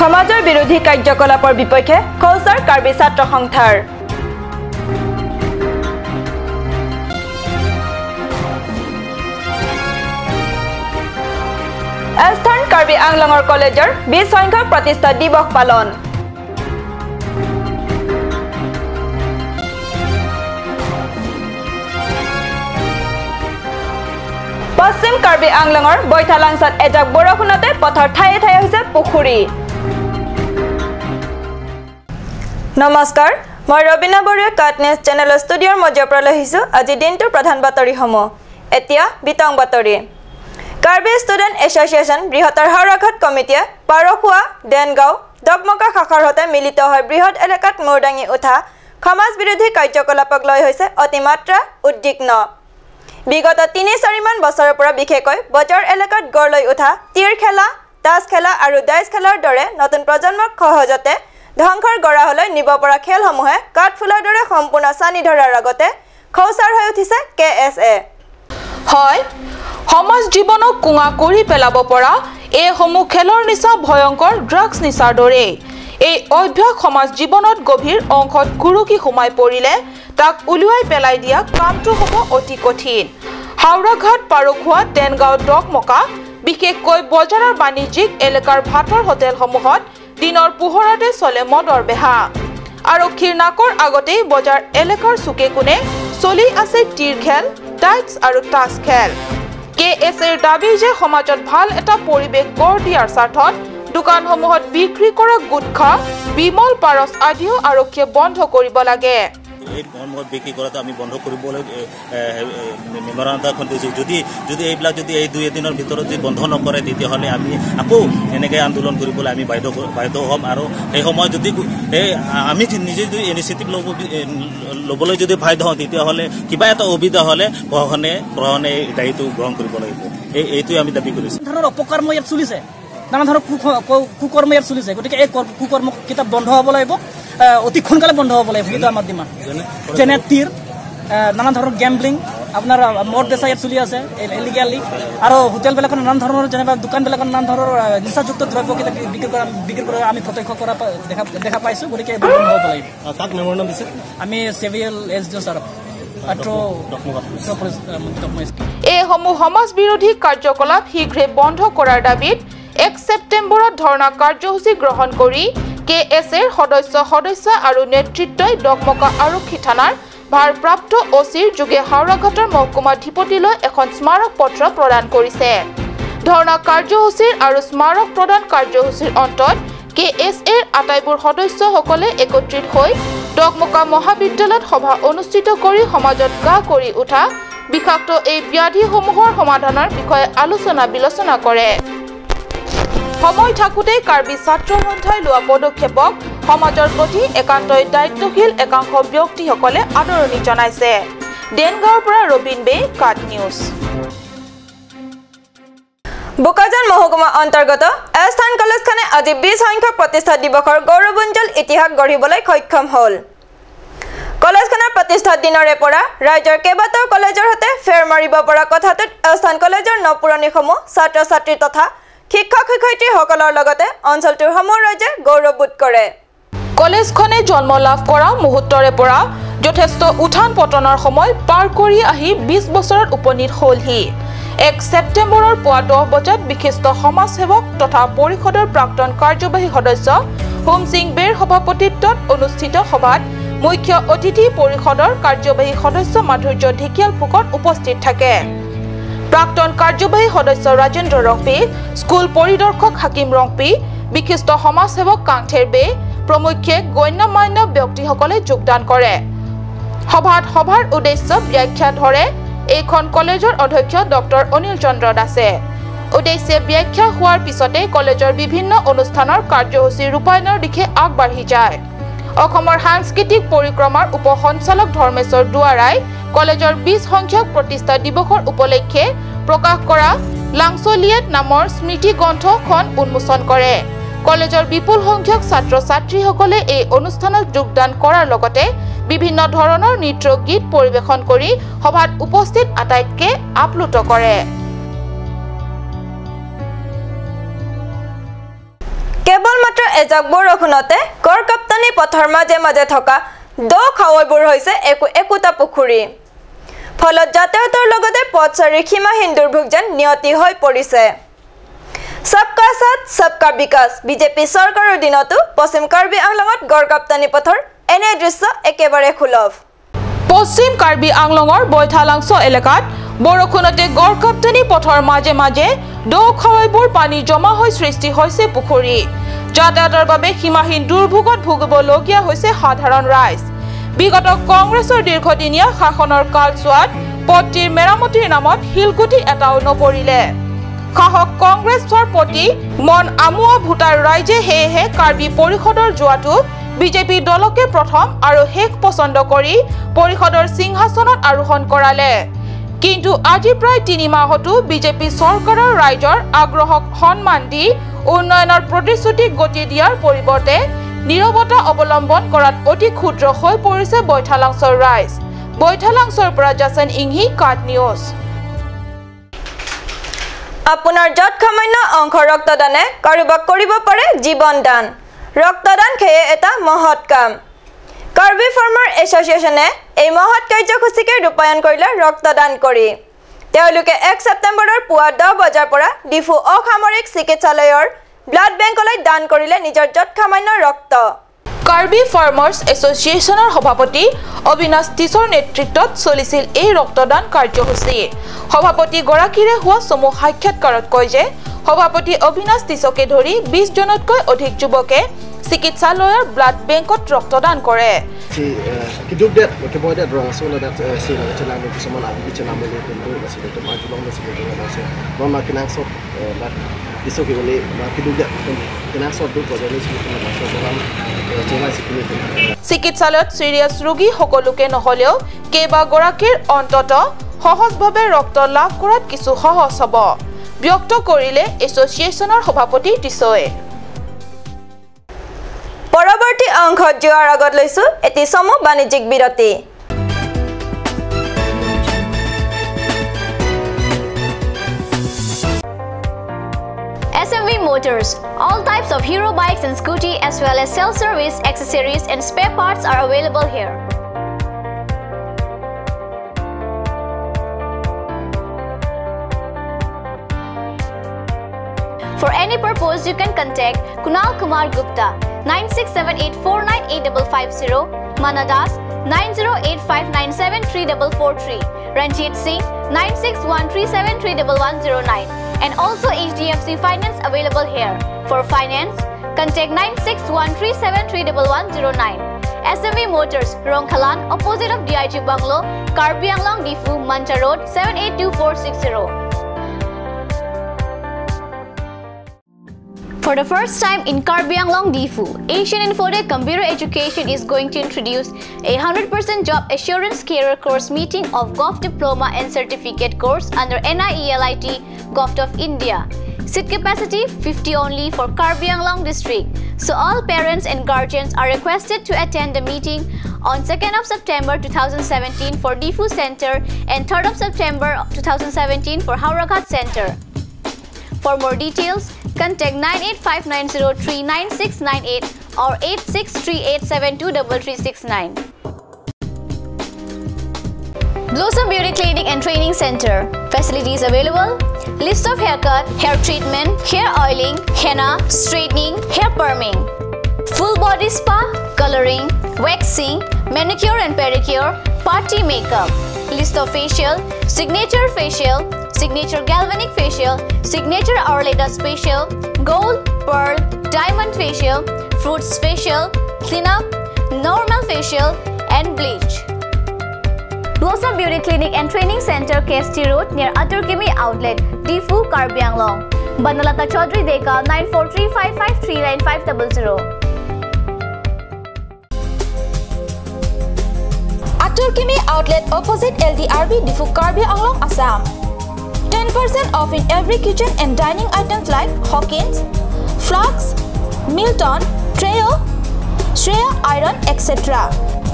সমাজৰ বিৰোধী কাৰ্যকলাপৰ বিপক্ষে খৌচাৰ কাৰ্বি ছাত্ৰ সংস্থাৰ। এস্থান কাৰ্বি আংলঙৰ কলেজৰ 20 সংখ্যক প্ৰতিষ্ঠা দিৱস পালন। পশ্চিম কাৰ্বি আংলঙৰ বৈঠালাংছত এজাক বৰষুণতে পথৰ ঠায়ে ঠায়ে হৈছে পুখুৰী। নমস্কাৰ, মই ৰবীনা বৰুৱা কাট নিউজ চেনেলৰ ষ্টুডিঅ'ৰ মজিয়াৰ পৰা লৈ আহিছোঁ আজি দিনটোৰ প্ৰধান বাতৰিসমূহ। এতিয়া বিতং বাতৰি। কাৰ্বি ষ্টুডেণ্ট এছ'চিয়েশ্যন বৃহত্তৰ হাওৰাঘাট কমিটিয়ে পাৰখোৱা, দেনগাঁও, ডকমকা শাখাৰ সৈতে মিলিত হৈ বৃহৎ এলেকাত মূৰ দাঙি উঠা সমাজ বিৰোধী কাৰ্যকলাপক লৈ হৈছে অতিমাত্ৰা উদ্বিগ্ন। বিগত 3-4মান বছৰৰ পৰা বিশেষকৈ বজাৰ এলেকাত গঢ় লৈ উঠা তীৰ খেলা, তাচ খেলা আৰু ডাইচ খেলাৰ দৰে নতুন প্ৰজন্মক সহজতে ধ্বংসৰ গৰাহলৈ নিব পৰা খেলসমূহে কাঠফুলাৰ দৰে সম্পূৰ্ণ চানি ধৰাৰ আগতে খৌচাৰ হৈ উঠিছে কে এছ এ। হয়, সমাজ জীৱনক কোঙা কৰি পেলাব পৰা এইসমূহ খেলৰ নিচা ভয়ংকৰ ড্ৰাগছ নিচাৰ দৰেই। এই অভ্যাস সমাজ জীৱনত গভীৰ অংশত গুৰুকি সোমাই পৰিলে তাক উলিয়াই পেলাই দিয়া কামটো হ'ব অতি কঠিন। হাওৰাঘাট, পাৰখোৱা, দেনগাঁও, ডকমকা বিশেষকৈ বজাৰৰ বাণিজ্যিক এলেকাৰ ভাতৰ হোটেলসমূহত দিনৰ পোহৰতে চলে মদৰ বেহা। আৰক্ষীৰ নাকৰ আগতেই বজাৰ এলেকাৰ চুকে কোণে চলি আছে তীৰ খেল, ডাইচ আৰু তাচ খেল। কে এছ এৰ দাবী যে সমাজত ভাল এটা পৰিৱেশ গঢ় দিয়াৰ স্বাৰ্থত দোকানসমূহত বিক্ৰী কৰা গুটখা, বিমল পাৰস আদিও আৰক্ষীয়ে বন্ধ কৰিব লাগে। এই মদ বিক্ৰী কৰাটো আমি বন্ধ কৰিবলৈ মেমৰাণ্ডাম এখন দিছোঁ। যদি যদি এইবিলাক যদি এই 2 এদিনৰ ভিতৰত যদি বন্ধ নকৰে, তেতিয়াহ'লে আমি আকৌ এনেকৈ আন্দোলন কৰিবলৈ আমি বাধ্য হ'ম। আৰু সেই সময়ত যদি এই আমি নিজে যদি ইনিচিয়েটিভ ল'বলৈ যদি বাধ্য হওঁ, তেতিয়াহ'লে কিবা এটা অসুবিধা হ'লে প্ৰশাসনে এই দায়িত্ব গ্ৰহণ কৰিব লাগিব। এইটোৱে আমি দাবী কৰিছোঁ। ধৰণৰ অপকৰ্ম ইয়াত চলিছে, নানা ধৰণৰ কুকৰ্ম ইয়াত চলিছে। গতিকে এই কুকৰ্ম কিতাপ বন্ধ হ'ব লাগিব, অতি সোনকালে বন্ধ হ'ব লাগিব। সেইটো আমাৰ ডিমাণ্ড। যেনে তীৰ, নানা ধৰণৰ গেম্বলিং, আপোনাৰ মদ বেচা ইয়াত চলি আছে ইলিগেলি, আৰু হোটেলবিলাকত নানান ধৰণৰ যেনিবা দোকানবিলাকত নানান ধৰণৰ নিচাযুক্ত দ্ৰব্যকেইটা বিক্ৰী কৰা আমি প্ৰত্যক্ষ কৰা দেখা পাইছোঁ। গতিকে এইবোৰ বন্ধ হ'ব লাগিব। কাক মেমৰেণ্ডাম দিছে? আমি চেভিয়েল এছ ডি অ' ছাৰক। এইসমূহ সমাজ বিৰোধী কাৰ্যকলাপ শীঘ্ৰে বন্ধ কৰাৰ দাবীত 1 ছেপ্টেম্বৰত ধৰ্ণা কাৰ্যসূচী গ্ৰহণ কৰি কে এছ এৰ সদস্য সদস্য আৰু নেতৃত্বই ডকমকা আৰক্ষী থানাৰ ভাৰপ্ৰাপ্ত অ' চিৰ যোগে হাওৰাঘাটৰ মহকুমাধিপতিলৈ এখন স্মাৰক পত্ৰ প্ৰদান কৰিছে। ধৰ্ণা কাৰ্যসূচীৰ আৰু স্মাৰক প্ৰদান কাৰ্যসূচীৰ অন্তত কে এছ এৰ আটাইবোৰ সদস্যসকলে একত্ৰিত হৈ ডকমকা মহাবিদ্যালয়ত সভা অনুষ্ঠিত কৰি সমাজত গা কৰি উঠা বিষাক্ত এই ব্যাধিসমূহৰ সমাধানৰ বিষয়ে আলোচনা বিলোচনা কৰে। সময় থাকোঁতেই কাৰ্বি ছাত্ৰ সন্থাই লোৱা পদক্ষেপক সমাজৰ প্ৰতি একান্তই দায়িত্বশীল একাংশ ব্যক্তিসকলে আদৰণি জনাইছে। দেনগাঁৱৰ পৰা ৰবীন বে, কাট নিউজ। বোকাজান মহকুমা অন্তৰ্গত এস্থান কলেজখনে আজি 20 সংখ্যক প্ৰতিষ্ঠা দিৱসৰ গৌৰৱোজ্জ্বল ইতিহাস গঢ়িবলৈ সক্ষম হ'ল। কলেজখনৰ প্ৰতিষ্ঠা দিনৰে পৰা ৰাজ্যৰ কেইবাটাও কলেজৰ সৈতে ফেৰ মাৰিব পৰা কথাটোত এস্থান কলেজৰ নপুৰণিসমূহ ছাত্ৰ ছাত্ৰী তথা শিক্ষক শিক্ষয়িত্ৰীসকলৰ লগতে অঞ্চলটোৰ সমূহ ৰাইজে গৌৰৱবোধ কৰে। কলেজখনে জন্ম লাভ কৰা মুহূৰ্তৰে পৰা যথেষ্ট উত্থান পতনৰ সময় পাৰ কৰি আহি 20 বছৰত উপনীত হ'লহি। 1 ছেপ্টেম্বৰৰ পুৱা 10 বজাত বিশিষ্ট সমাজসেৱক তথা পৰিষদৰ প্ৰাক্তন কাৰ্যবাহী সদস্য হোম সিং বেৰ সভাপতিত্বত অনুষ্ঠিত সভাত মুখ্য অতিথি পৰিষদৰ কাৰ্যবাহী সদস্য মাধুৰ্য ঢেকিয়াল ফুকন উপস্থিত থাকে। প্ৰাক্তন কাৰ্যবাহী সদস্য ৰাজেন্দ্ৰ ৰংপি, স্কুল পৰিদৰ্শক হাকিম ৰংপি, বিশিষ্ট সমাজসেৱক কাংথেৰ বে প্ৰমুখ্যে গণ্যমান্য ব্যক্তিসকলে যোগদান কৰে। সভাত সভাৰ উদ্দেশ্য ব্যাখ্যা ধৰে এইখন কলেজৰ অধ্যক্ষ ডক্টৰ অনিল চন্দ্ৰ দাসে। উদ্দেশ্যে ব্যাখ্যা হোৱাৰ পিছতে কলেজৰ বিভিন্ন অনুষ্ঠানৰ কাৰ্যসূচী ৰূপায়ণৰ দিশে আগবাঢ়ি যায়। অসমৰ সাংস্কৃতিক পৰিক্ৰমাৰ উপ সঞ্চালক ধৰ্মেশ্বৰ দুৱাৰাই কলেজৰ 20 সংখ্যক প্ৰতিষ্ঠা দিৱসৰ উপলক্ষে প্ৰকাশ কৰা লাংচলিয়েট নামৰ স্মৃতি গ্ৰন্থখন উন্মোচন কৰে। কলেজৰ বিপুল সংখ্যক ছাত্ৰ ছাত্ৰীসকলে এই অনুষ্ঠানত যোগদান কৰাৰ লগতে বিভিন্ন ধৰণৰ নৃত্য গীত পৰিৱেশন কৰি সভাত উপস্থিত আটাইতকে আপ্লুত কৰে। কেৱল মাত্ৰ এজাক বৰষুণতে গড়কাপ্তানি পথৰ মাজে মাজে থকা দ খাৱৈবোৰ হৈছে একো একোটা পুখুৰী। ফলত যাতায়াতৰ লগতে পথচাৰীৰ সীমাহীন দুৰ্ভোগ যেন নিয়তি হৈ পৰিছে। সবকা সাথ সবকা বিকাশ বিজেপি চৰকাৰৰ দিনতো পশ্চিম কাৰ্বি আংলঙত গড়কাপ্তানি পথৰ এনে দৃশ্য একেবাৰে সুলভ। পশ্চিম কাৰ্বি আংলঙৰ বৈঠালাংছ এলেকাত বৰষুণতে গড়কাপ্তানি পথৰ মাজে মাজে দ খাৱৈবোৰ পানী জমা হৈ সৃষ্টি হৈছে পুখুৰী। যাতায়াতৰ বাবে সীমাহীন দুৰ্ভোগত ভুগিবলগীয়া হৈছে সাধাৰণ ৰাইজ। বিগত কংগ্ৰেছৰ দীৰ্ঘদিনীয়া শাসনৰ কালচোৱাত পথটিৰ মেৰামতিৰ নামত শিলগুটি এটাও নপৰিলে। শাসক কংগ্ৰেছৰ প্ৰতি মন আমোৱা ভোটাৰ ৰাইজে সেয়েহে কাৰ্বি পৰিষদৰ যোৱাটো বিজেপি দলকে প্ৰথম আৰু শেষ পচন্দ কৰি পৰিষদৰ সিংহাসনত আৰোহণ কৰালে। কিন্তু আজি প্ৰায় 3 মাহতো বিজেপি চৰকাৰৰ ৰাইজৰ আগ্ৰহক সন্মান দি উন্নয়নৰ প্ৰতিশ্ৰুতি গতি দিয়াৰ পৰিৱৰ্তে নীৰৱতা অৱলম্বন কৰাত অতি ক্ষুদ্ৰ হৈ পৰিছে বৈঠালাংছৰ ৰাইজ। বৈঠালাংছৰ পৰা জাচন ইংহি, কাট নিউজ। আপোনাৰ যৎসামান্য অংশ ৰক্তদানে কাৰোবাক কৰিব পাৰে জীৱন দান। ৰক্তদান সেয়ে এটা মহৎ কাম। কাৰ্বি ফাৰ্মাৰ এছ'চিয়েশ্যনে এই মহৎ কাৰ্যসূচীকে ৰূপায়ণ কৰিলে ৰক্তদান কৰি। তেওঁলোকে 1 ছেপ্টেম্বৰৰ পুৱা 10 বজাৰ পৰা ডিফু অসামৰিক চিকিৎসালয়ৰ ব্লাড বেংকলৈ দান কৰিলে নিজৰ যৎসামান্য ৰক্ত। কাৰ্বি ফাৰ্মাৰ্ছ এছ'চিয়েশ্যনৰ সভাপতি অবিনাশ তিছৰ নেতৃত্বত চলিছিল এই ৰক্তদান কাৰ্যসূচী। সভাপতিগৰাকীৰে হোৱা চমু সাক্ষাৎকাৰত কয় যে সভাপতি অবিনাশ তিছকে ধৰি 20 জনতকৈ অধিক যুৱকে চিকিৎসালয়ৰ ব্লাড বেংকত ৰক্তদান কৰে। চিকিৎসালয়ত চিৰিয়াছ ৰোগী সকলোকে নহলেও কেইবাগৰাকীৰ অন্তত সহজভাৱে ৰক্ত লাভ কৰাত কিছু সহজ হ'ব ব্যক্ত কৰিলে এছ'চিয়েশ্যনৰ সভাপতি টিছয়ে। পৰৱৰ্তী অংশত যোৱাৰ আগত লৈছো এটি চমু বাণিজ্যিক বিৰতি। SMV Motors. All types of hero bikes and scooty as well as self-service accessories and spare parts are available here. For any purpose, you can contact Kunal Kumar Gupta 9678498550, Mana Das 9085973443, Ranjit Singh 9613731109, and also HDFC Finance available here. For finance, contact 9613731109. SMV Motors, Rongkhalan, opposite of DIG Bungalow, Karbi Anglong, Difu, Mancha Road, 782460. For the first time in Karbi Anglong, Difu, Asian Infotech Computer Education is going to introduce a 100% job assurance career course meeting of Govt Diploma and Certificate course under NIELIT Govt of India. Seat capacity 50 only for Karbi Anglong district. So all parents and guardians are requested to attend the meeting on 2nd of September 2017 for Difu Center and 3rd of September 2017 for Howraghat Center. For more details, contact 9859039698 or 8638723369. Blossom Beauty Clinic and Training Center. Facilities available: list of haircut, hair treatment, hair oiling, henna, straightening, hair perming, full body spa, coloring, waxing, manicure and pedicure, party makeup. List of facial, signature facial, signature galvanic facial, signature Arletta's facial, gold, pearl, diamond facial, fruits facial, cleanup, normal facial and bleach. Blossom Beauty Clinic and Training Center, KST Road, near Aturkimi Outlet, Difu, Karbi Anglong. Banalata Chaudhary Deka, 9435539500. Aturkimi Outlet opposite LDRB, Difu, Karbi Anglong, Assam. 10% off in every kitchen and dining items like Hawkins, Flux, Milton, Treo, Shreya Iron, etc.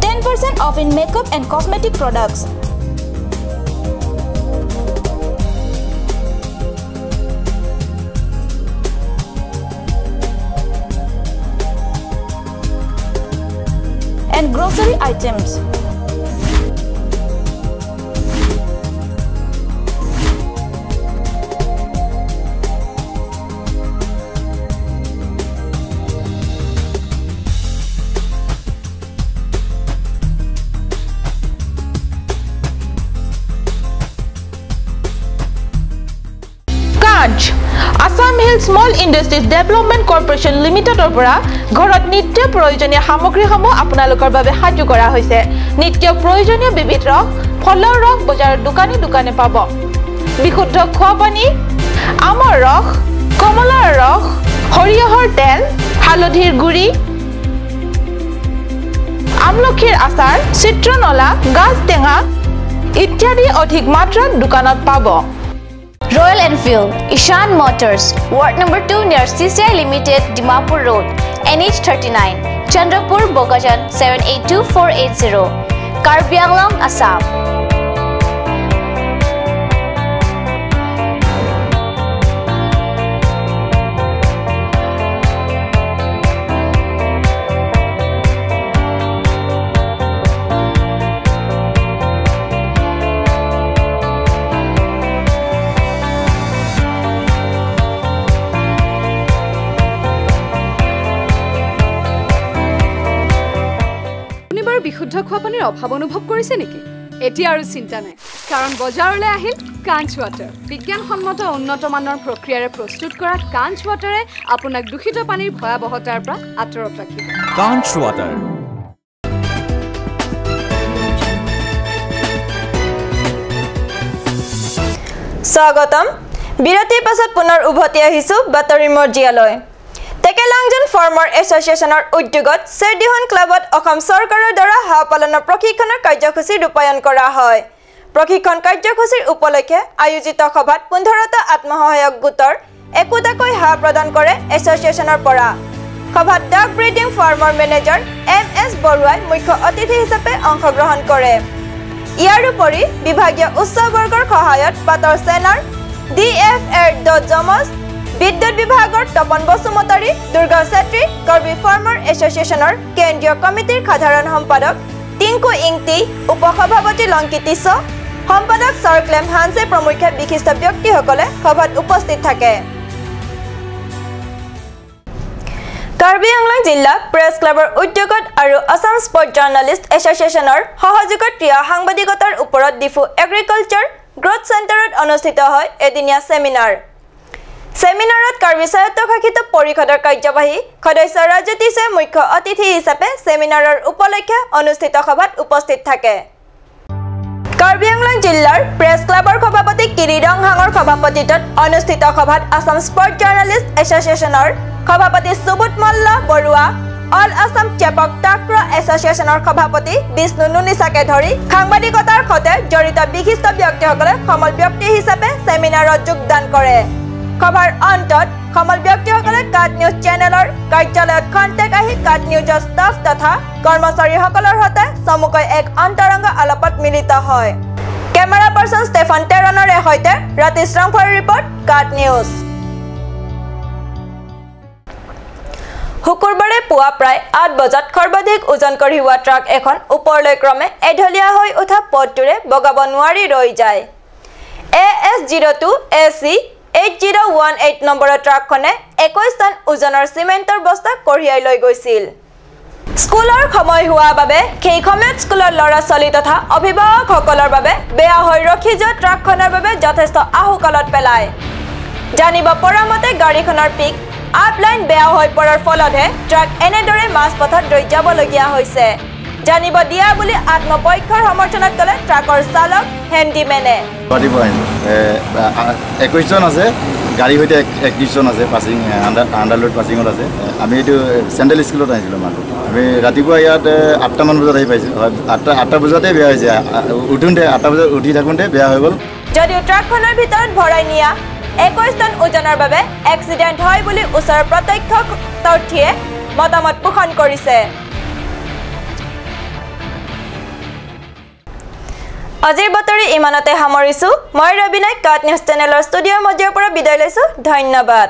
10% off in makeup and cosmetic products. items. Assam Hill Small Industries Development Corporation লিমিটেডৰ পৰা ঘৰত নিত্য প্ৰয়োজনীয় সামগ্ৰীসমূহ আপোনালোকৰ বাবে সাজু কৰা হৈছে। নিত্য প্ৰয়োজনীয় বিবিধ ৰস, ফলৰ ৰস বজাৰৰ দোকানে দোকানে পাব। বিশুদ্ধ খোৱা পানী, আমৰ ৰস, কমলাৰ ৰস, সৰিয়হৰ তেল, হালধিৰ গুড়ি, আমলখিৰ আচাৰ, চিত্ৰনলা, গাজ টেঙা ইত্যাদি অধিক মাত্ৰাত দোকানত পাব। Royal Enfield, Ishan Motors, Ward number 2 near CCI Limited, Dimapur Road, NH 39, Chandrapur, Bokajan 782480, Karbi Anglong, Assam. বিশুদ্ধ খোৱা পানীৰ অভাৱ অনুভৱ কৰিছে নেকি? এতিয়া আৰু চিন্তা নাই, কাৰণ বজাৰলৈ আহিল কাঞ্চ ৱাটাৰ। বিজ্ঞানসন্মত উন্নত মানৰ প্ৰক্ৰিয়াৰে প্ৰস্তুত কৰা কাঞ্চ ৱাটাৰে আপোনাক দূষিত পানীৰ ভয়াৱহতাৰ পৰা আঁতৰত ৰাখিব। কাঞ্চ ৱাটাৰ। স্বাগতম। বিৰতিৰ পাছত পুনৰ উভতি আহিছো বাতৰি মজিয়ালৈ। টেকেলাংজন ফাৰ্মাৰ এছ'চিয়েশ্যনৰ উদ্যোগত চেৰদিহন ক্লাবত অসম চৰকাৰৰ দ্বাৰা হাঁহ পালনৰ প্ৰশিক্ষণৰ কাৰ্যসূচী ৰূপায়ণ কৰা হয়। প্ৰশিক্ষণ কাৰ্যসূচীৰ উপলক্ষে আয়োজিত সভাত 15টা আত্মসহায়ক গোটৰ একোটাকৈ হাঁহ প্ৰদান কৰে এছ'চিয়েশ্যনৰ পৰা। সভাত ডাক ব্ৰিডিং ফাৰ্মৰ মেনেজাৰ এম এছ বৰুৱাই মুখ্য অতিথি হিচাপে অংশগ্ৰহণ কৰে। ইয়াৰোপৰি বিভাগীয় উচ্চ বৰ্গৰ সহায়ত পাটৰ সেনাৰ ডি এফ এৰ জমজ, বিদ্যুৎ বিভাগৰ তপন বসুমতাৰী, দুৰ্গা চেত্ৰী, কাৰ্বি ফাৰ্মাৰ এছ'চিয়েশ্যনৰ কেন্দ্ৰীয় কমিটিৰ সাধাৰণ সম্পাদক টিংকু ইংটি, উপসভাপতি লংকি টিছ, সম্পাদক চৰক্লেম হানছে প্ৰমুখ্যে বিশিষ্ট ব্যক্তিসকলে সভাত উপস্থিত থাকে। কাৰ্বি আংলং জিলা প্ৰেছ ক্লাবৰ উদ্যোগত আৰু আছাম স্পৰ্ট জাৰ্ণালিষ্ট এছ'চিয়েশ্যনৰ সহযোগত ক্ৰীড়া সাংবাদিকতাৰ ওপৰত ডিফু এগ্ৰিকালচাৰ গ্ৰ'থ চেণ্টাৰত অনুষ্ঠিত হয় এদিনীয়া চেমিনাৰ। চেমিনাৰত কাৰ্বি স্বায়ত্তশাসিত পৰিষদৰ কাৰ্যবাহী সদস্য ৰাজু টিছে মুখ্য অতিথি হিচাপে চেমিনাৰৰ উপলক্ষে অনুষ্ঠিত সভাত উপস্থিত থাকে। কাৰ্বি আংলং জিলাৰ প্ৰেছ ক্লাবৰ সভাপতি কিৰি ৰংহাঙৰ সভাপতিত্বত অনুষ্ঠিত সভাত আছাম স্পৰ্ট জাৰ্ণালিষ্ট এছ'চিয়েশ্যনৰ সভাপতি সুবোধ মল্ল বৰুৱা, অল আছাম চেপক টাক্ৰ এছ'চিয়েশ্যনৰ সভাপতি বিষ্ণু নুনিচাকে ধৰি সাংবাদিকতাৰ সৈতে জড়িত বিশিষ্ট ব্যক্তিসকলে সমল ব্যক্তি হিচাপে চেমিনাৰত যোগদান কৰে। সভাৰ অন্তত সমল ব্যক্তিসকলে কাট নিউজ চেনেলৰ কাৰ্যালয়ত খন্তেক আহি কাট নিউজৰ ষ্টাফ তথা কৰ্মচাৰীসকলৰ সৈতে চমুকৈ এক অন্তৰংগ আলাপত মিলিত হয়। কেমেৰা পাৰ্চন ষ্টেফান টেৰণৰে সৈতে ৰাতিশ ৰংফৰ ৰিপৰ্ট, কাট নিউজ। শুকুৰবাৰে পুৱা প্ৰায় 8 বজাত সৰ্বাধিক ওজন কঢ়িওৱা ট্ৰাক এখন ওপৰলৈ ক্ৰমে এঢলীয়া হৈ উঠা পথটোৰে বগাব নোৱাৰি ৰৈ যায়। A S 02 A C 8018 নম্বৰৰ ট্ৰাকখনে 21 টন ওজনৰ চিমেণ্টৰ বস্তা কঢ়িয়াই লৈ গৈছিল। স্কুলৰ সময় হোৱাৰ বাবে সেই সময়ত স্কুলৰ ল'ৰা ছোৱালী তথা অভিভাৱকসকলৰ বাবে বেয়া হৈ ৰখি যোৱা ট্ৰাকখনৰ বাবে যথেষ্ট আহুকালত পেলায়। জানিব পৰা মতে গাড়ীখনৰ পিক আপ লাইন বেয়া হৈ পৰাৰ ফলতহে ট্ৰাক এনেদৰে মাজপথত ৰৈ যাবলগীয়া হৈছে। জানিব দিয়া বুলি আত্মপক্ষৰ সমৰ্থনত ক'লে ট্ৰাকৰ চালক হেণ্ডিমেনে। 21 জন আছে, গাড়ীৰ সৈতে 31 জন আছে, পাছিং আণ্ডাৰলোড পাছিঙত আছে। আমি এইটো চেণ্ট্ৰেল স্কুলত আহিছিলোঁ মালটো। আমি ৰাতিপুৱা ইয়াত 8টামান বজাত আহি পাইছিলোঁ। হয়, 8টা বজাতে বেয়া হৈছে। উঠোঁতে 8টা বজাত উঠি থাকোঁতে বেয়া হৈ গ'ল। যদিও ট্ৰাকখনৰ ভিতৰত ভৰাই নিয়া 21 টন ওজনৰ বাবে এক্সিডেণ্ট হয় বুলি ওচৰৰ প্ৰত্যক্ষদৰ্শীয়ে মতামত পোষণ কৰিছে। আজিৰ বাতৰি ইমানতে সামৰিছোঁ। মই ৰবিনাই কাট নিউজ চেনেলৰ ষ্টুডিঅ'ৰ মজিয়াৰ পৰা বিদায় লৈছোঁ। ধন্যবাদ।